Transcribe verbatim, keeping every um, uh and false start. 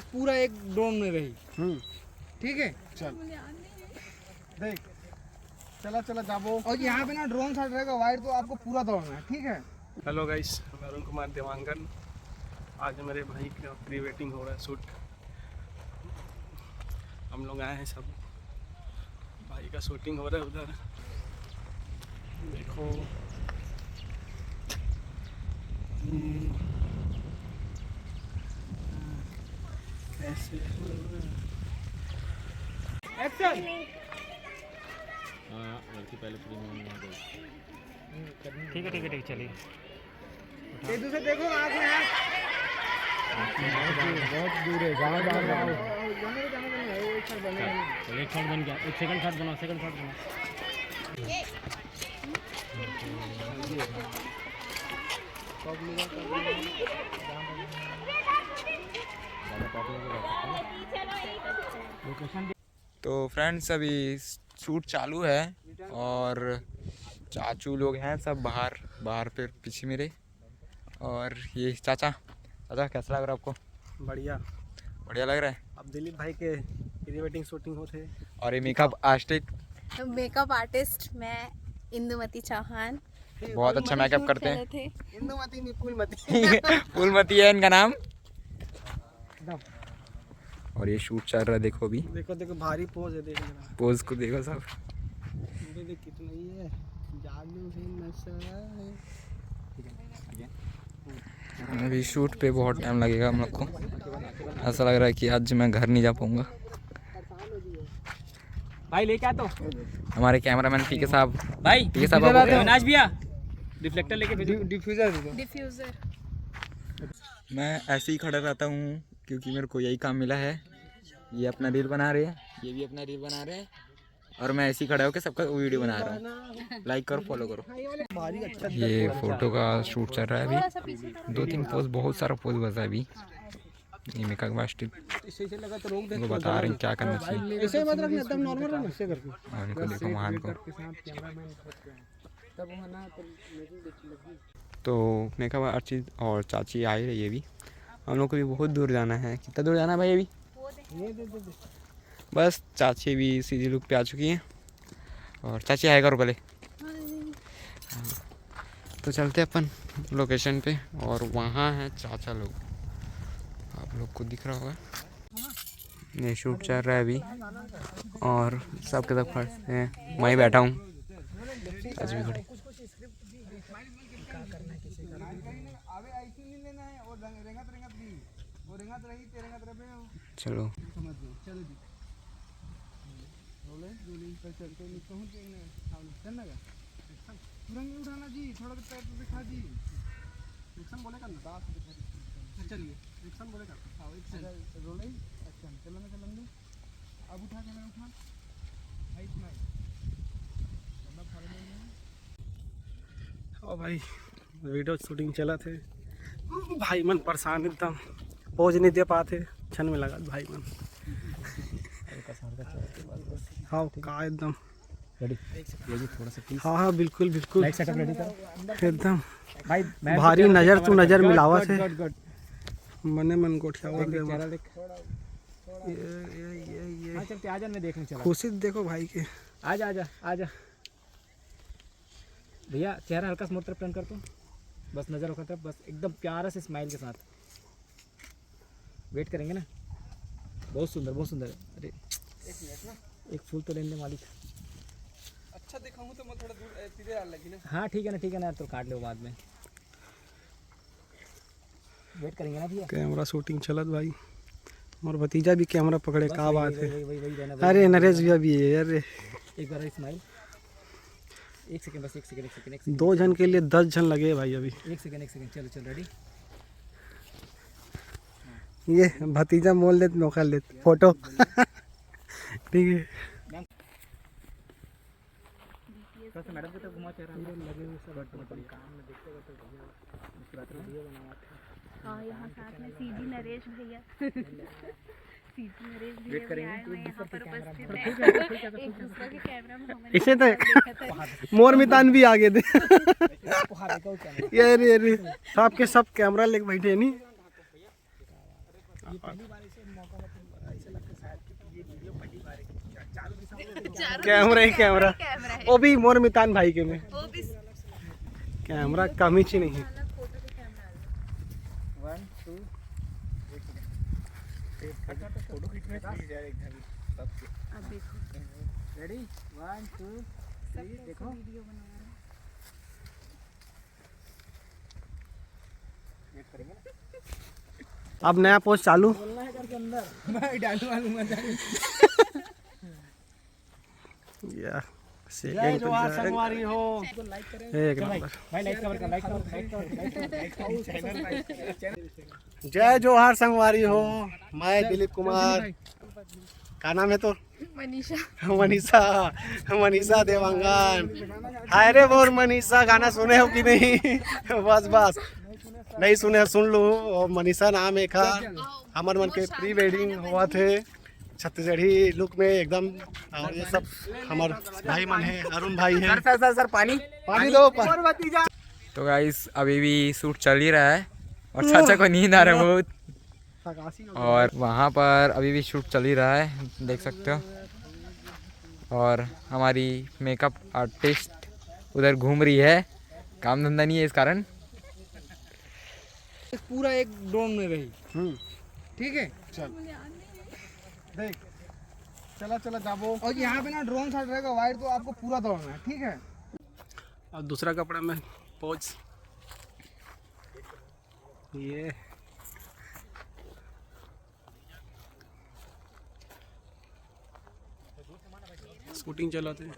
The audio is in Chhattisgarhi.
पूरा एक ड्रोन में रही। हम्म। ठीक है। चल, देख, चला चला जाबो। और यहाँ पे ना ड्रोन शॉट रहेगा वाइड, तो आपको पूरा दौड़ना है, ठीक है। हेलो गाइस, मैं अरुण कुमार देवांगन। आज मेरे भाई का प्री वेडिंग हो रहा है शूट। हम लोग आए हैं सब, भाई का शूटिंग हो रहा है उधर। देखो, ऐसे एक्शन। हाँ, लड़की पहले पूरी में आ गई। ठीक है, ठीक है, ठीक है, चलिए। एक दूसरे देखो, आँख में आँख। बहुत दूर है, गाँव, गाँव, गाँव। जाने दो, जाने दो, नहीं, एक साथ बने हैं। चलो, एक शॉट बन गया, एक सेकंड शॉट बनाओ, सेकंड शॉट बनाओ। तो फ्रेंड्स, अभी शूट चालू है और चाचू लोग हैं सब बाहर, बाहर पे पीछे मेरे। और ये चाचा, चाचा, कैसा लग रहा है आपको? बढ़िया। बढ़िया लग रहा है। अब दिलीप भाई के प्री वेडिंग शूटिंग होत हे। और ये मेकअप आर्टिस्ट, मेकअप आर्टिस्ट मैं, इंदुमती चौहान। बहुत अच्छा मेकअप करते हैं। चलत हे। इंदुमती नहीं, फूलमती। फूलमती है इनका नाम। और ये शूट चल रहा है, देखो अभी। देखो, देखो, भारी पोज है, देख लेना। पोज को देखो सब। अरे देख, कितना ही है, जादू है, नशा है। अभी शूट पे बहुत टाइम लगेगा हम लोग को। ऐसा लग रहा है कि आज मैं घर नहीं जा पाऊंगा। भाई, लेके आ तो। हमारे कैमरामैन पीके साहब। भाई, पीके साहब, डिफ्यूजर आपको आता है? अविनाश भैया, रिफ्लेक्टर लेके भेजो। डि-, डिफ्यूजर दे दो। डिफ्यूजर। मैं ऐसे ही खड़ा रहता हूँ क्योंकि मेरे को यही काम मिला है। ये अपना रील बना रहे हैं, ये भी अपना रील बना रहे हैं और मैं ऐसे ही खड़ा होकर सबका वीडियो बना रहा हूँ। लाइक करो, फॉलो करो। भारी अच्छा ये फोटो का शूट चल रहा है अभी। दो तीन पोज, बहुत सारा पोज बचा है अभी। ये मेकअप आर्टिस्ट इसे, इसे लगा तो रोक दे, वो बता रहे हैं क्या करना चाहिए। ऐसे ही मत रखना, एकदम नॉर्मल रखना, ऐसे करके। हाँ, इनको देखो, वहाँ इनको। तब वो ना, तो मेकअप आर्टिस्ट और चाची आ ही रही है अभी। हम लोग को भी बहुत दूर जाना है। कितना दूर जाना है भाई अभी? बस, चाची भी सीजी लुक पे आ चुकी हैं। और चाची, हाय करो पहले। हाँ। तो चलते अपन लोकेशन पे, और वहाँ है चाचा लोग, आप लोग को दिख रहा होगा। ये शूट चल रहा है अभी और सब के सब खड़े हैं, मैं ही बैठा हूँ। आज भी खड़े। अबे ऐसे नहीं लेना है, वो रंग-, रेंगत, रेंगत भी, वो रेंगत रही, ते रेंगत रहे हो। चलो। समझ गए, चलो जी। रोले, रोले, चल, चल, चल, कहूँ कि न, हाँ, चल ना गया। तुरंत नहीं उठाना जी, थोड़ा देर पैर तो दिखा जी। एक्शन बोलेगा ना, दांत दिखा दीजिए। चलिए, एक्शन बोलेगा। हाँ, एक्शन। अच्छा, रोले, एक्शन। चलो ना, चलो ना। अब उठा, चलो, उठा। भाई, smile। मतलब, फाड़ लेंगे। ओ भाई, वीडियो शूटिंग चलत हे। भाई मन परेशान एकदम, पोज नहीं दे पाते, छन में लगा भाई मन। हाँ, का एकदम। रेडी, ये भी थोड़ा सा प्लीज। हाँ, हाँ, बिल्कुल, बिल्कुल। लाइट सेटअप रेडी कर। एकदम। भाई, मैं भारी तो नजर तू नजर गट, मिलावत गट, है। गट, गट। मने मन गोठियावत एक, एक है। चेहरा देख। ये, ये, ये, ये। हाँ, चल, आ जा, मैं देखने चला। खुशी देखो भाई के। आ जा, आ जा, आ जा। भैया, चेहरा हल्का सा मोर तरफ टर्न कर तो। बस नजर ओकर तरफ, बस एकदम प्यारा से स्माइल के साथ। वेट करेंगे ना। बहुत सुंदर, बहुत सुंदर। अरे, एक मिनट ना। एक फूल तो लेने दे मालिक। अच्छा दिखाऊं तो मैं थोड़ा दूर, ए, सीधे आ लगी ना। हाँ, ठीक है ना, ठीक है ना, तो काट लो बाद में। वेट करेंगे ना भैया। कैमरा शूटिंग चलत भाई। मोर भतीजा भी कैमरा पकड़े, बस का वही, बात वही, है। वही, वही, वही रहना, वही अरे रहना, नरेश वही भैया भी है, अरे। एक बार स्माइल। एक सेकंड, बस एक सेकंड, एक सेकंड, एक सेकंड। दो झन के लिए दस झन लगे भाई अभी। एक सेकंड, एक सेकंड, चलो, चलो, रेडी। ये भतीजा मोल लेत, नौकर लेत, फोटो। ठीक है। थोड़ा सा मैडम को तो घुमा चेहरा। पूरे लगे हुए सब बट अपन काम में देखते करते भैया मुस्कुराते वीडियो बनावा थे। हाँ, यहाँ साथ में सीजी नरेश भैया। सीजी नरेश भैया वेट भी करेंगे, आए हुए हैं, यहाँ पर उपस्थित है। एक दूसरा के कैमरा में हम इसे तो देखा था। मोर मितान भी आगे थे। ये रे, ये रे, सबके सब कैमरा लेके बैठे हैं, नहीं? ये पहली बार ऐसे कैमरा ही कैमरा। कैमरा है। वो भी मोर मितान भाई के में। वो भी कैमरा कमी ची नहीं है। One two. फोटो खींचने प्लीज यार, एकदम सबके। अब देखो। रेडी? One two three. देखो। वीडियो बना रहे हैं। वेट करेंगे ना। अब नया पोस्ट चालू। मैं डालू वालू मजा। या जय जोहार संगवारी हो। एक नंबर। भाई लाइक कवर कर, लाइक कवर, लाइक कवर, लाइक कवर। जय जोहार संगवारी हो। मैं दिलीप कुमार। का नाम है तो? मनीषा। मनीषा। मनीषा देवांगन। हाय रे मोर मनीषा, गाना सुने हो कि नहीं? बस बस, नहीं सुने, सुन लो। और मनीषा नाम एक है हमर मन के प्री वेडिंग हुआ थे छत्तीसगढ़ी लुक में एकदम। और ये सब हमर भाई मन है, अरुण भाई है। सर सर सर पानी। पानी दो, पा- तो गाइस, अभी भी शूट चल ही रहा है और चाचा को नींद आ रहा है बहुत। थकासी हो गई। और वहाँ पर अभी भी शूट चल ही रहा है, देख सकते हो। और हमारी मेकअप आर्टिस्ट उधर घूम रही है, काम धंधा नहीं है इस कारण। पूरा एक ड्रोन में रही, हम्म, ठीक है। चल देख, चला चला जाबो। और यहाँ पे ना ड्रोन शॉट रहेगा वाइड, तो आपको पूरा दौड़ना है, ठीक है। अब दूसरा कपड़ा में पोज। ये शूटिंग चलाते हैं।